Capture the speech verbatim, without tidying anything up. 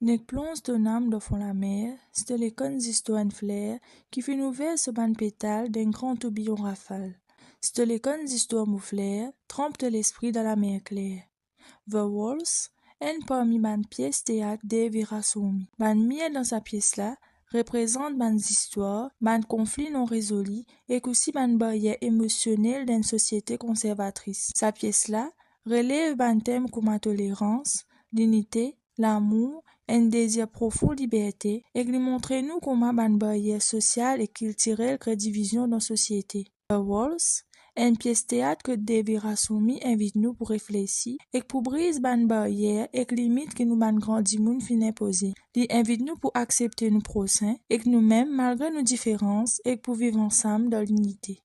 Nek plonz to nam dan fon lamer, si to lekor enn zistwar enn fler ki finn ouver so bann petal dan enn gran tourbiyon rafal. Si to lekor enn zistwar mo fler, tranp to lespri dan lamer kler. The Walls, enn parmi bann pies teat Dave Ira Sourmi. Bann mir dan sa pies la reprezant bann zistwar, bann konfli non rezoli ek osi bann baryer emosionel dan enn sosiete konservatris. Sa pies la relev bann tem kouma tolerans, linite, lamour, enn dezir profon liberte, ek li montre nou kouma bann baryer sosial ek kiltirel kre divizion dan sosiete. The Walls, enn pies teat kot Dave Ira Sourmi invit nou pou reflesi ek pou briz bann baryer ek limit ki nou bann gran dimoun finn inpoze. Li invit nou pou aksepte nou prosin ek noumem malgre nou diferans ek pou viv ansam dan linite.